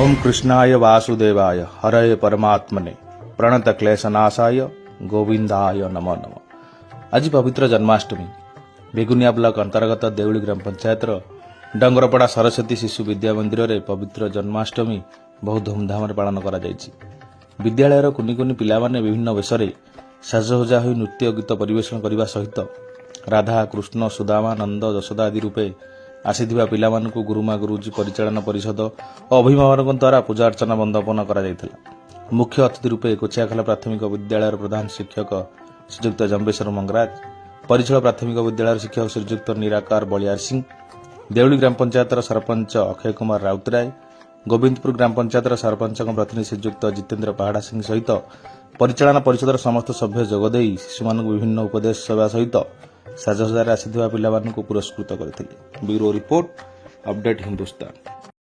ଓମ୍ କୃଷ୍ଣାୟ ବାସୁଦେବାୟ ହରୟେ ପରମାତ୍ମନେ ପ୍ରଣତ କ୍ଲେଶନାଶାୟ ଗୋବିନ୍ଦାୟ ନମୋ ନମଃ। ଆଜି ପବିତ୍ର ଜନ୍ମାଷ୍ଟମୀ। ବେଗୁନିଆ ବ୍ଲକ ଅନ୍ତର୍ଗତ ଦେଉଳି ଗ୍ରାମ ପଞ୍ଚାୟତର ଡଙ୍ଗରପଡ଼ା ସରସ୍ୱତୀ ଶିଶୁ ବିଦ୍ୟା ମନ୍ଦିରରେ ପବିତ୍ର ଜନ୍ମାଷ୍ଟମୀ ବହୁ ଧୁମଧାମରେ ପାଳନ କରାଯାଇଛି। ବିଦ୍ୟାଳୟର କୁନି କୁନି ପିଲାମାନେ ବିଭିନ୍ନ ବେଶରେ ସାଜସଜ୍ଜା ହୋଇ ନୃତ୍ୟ ଗୀତ ପରିବେଷଣ କରିବା ସହିତ ରାଧା, କୃଷ୍ଣ, ସୁଦାମା, ନନ୍ଦ, ଯଶୋଦା ଆଦି ରୂପେ ଆସିଥିବା ପିଲାମାନଙ୍କୁ ଗୁରୁମା, ଗୁରୁଜୀ, ପରିଚାଳନା ପରିଷଦ ଓ ଅଭିଭାବକଙ୍କ ଦ୍ୱାରା ପୂଜା ଅର୍ଚ୍ଚନା, ବନ୍ଦାପନା କରାଯାଇଥିଲା। ମୁଖ୍ୟ ଅତିଥି ରୂପେ କୋଚିଆଖାଲା ପ୍ରାଥମିକ ବିଦ୍ୟାଳୟର ପ୍ରଧାନ ଶିକ୍ଷକ ଶ୍ରୀଯୁକ୍ତ ଜମ୍ବେଶ୍ୱର ମଙ୍ଗରାଜ, ପରିଛଳ ପ୍ରାଥମିକ ବିଦ୍ୟାଳୟର ଶିକ୍ଷକ ଶ୍ରୀଯୁକ୍ତ ନିରାକାର ବଳିଆର ସିଂ, ଦେଉଳି ଗ୍ରାମ ପଞ୍ଚାୟତର ସରପଞ୍ଚ ଅକ୍ଷୟ କୁମାର ରାଉତରାୟ, ଗୋବିନ୍ଦପୁର ଗ୍ରାମ ପଞ୍ଚାୟତର ସରପଞ୍ଚଙ୍କ ପ୍ରତିନିଧି ଶ୍ରୀଯୁକ୍ତ ଜିତେନ୍ଦ୍ର ପାହାଡ଼ା ସିଂ ସହିତ ପରିଚାଳନା ପରିଷଦର ସମସ୍ତ ସଭ୍ୟ ଯୋଗଦେଇ ଶିଶୁମାନଙ୍କୁ ବିଭିନ୍ନ ଉପଦେଶ ଦେବା ସହିତ ସାଜସଜ୍ଜାରେ ଆସିଥିବା ପିଲାମାନଙ୍କୁ ପୁରସ୍କୃତ କରିଥିଲେ। Bureau report, update Hindustan.